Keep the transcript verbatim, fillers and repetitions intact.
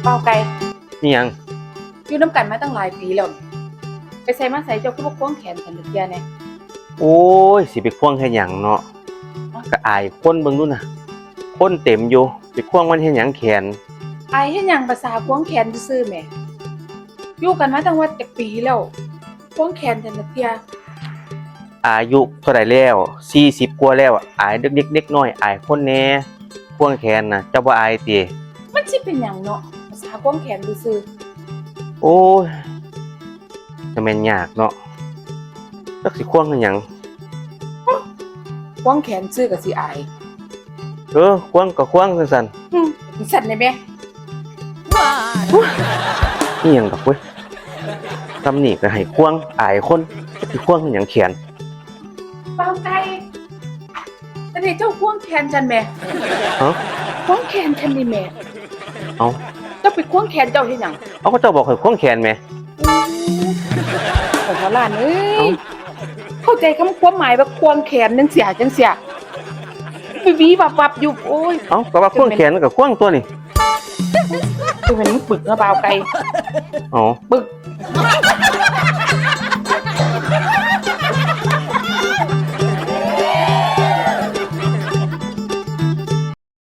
บ่าวไก่ มีหยัง อยู่นำกันมาตั้งหลายปีแล้ว ไปไสมาไสเจ้าคือบ่ควงแขนกันจักเทื่อแหน่ โอ้ย สิไปควงเฮ็ดหยังเนาะ ก็อายคนเบิ่งดูนะ คนเต็มอยู่ ไปควงมันเฮ็ดหยังแขน อายเฮ็ดหยัง ประสาควงแขนซื่อๆแหม อยู่กันมาตั้งว่าจักปีแล้ว ควงแขนกันจักเทื่อ อายุเท่าใดแล้ว สี่สิบกว่าแล้ว อายเด็กๆ เด็กน้อย อายคนแหน่ ควงแขนน่ะ เจ้าบ่อายติ มันสิเป็นหยังเนาะ ประสาควงแขนซื่อๆ โอ้ย จะแม่นยากเนาะ จักสิควงเฮ็ดหยัง ควงแขนซื่อก็สิอาย เออ ควงก็ควงซั่นๆ อืม ซั่นได้แหม อีหยังดอกเว้ย ซำนี้ก็ให้ควง อายคน สิควงเฮ็ดหยังแขน บ่าวไก่ อันนี้เจ้าควงแขนฉันแหม ฮะ ควงแขนฉันนี่แหม เอ้า เจ้าไปควงแขนเจ้าเฮ็ดหยัง เอ้า ก็เจ้าบอกให้ควงแขนแหม โอ้ย ขอโทษหลานเอ้ย เอ้า เข้าใจคำความหมายว่าควงแขนจั่งซี้ จั่งซี้ วิบวิบวับวับอยู่ โอ้ย เอ้า ก็ว่าควงแขนก็ควงตัวนี่ คือมันปึกเนาะบ่าวไก่ อ๋อ ปึก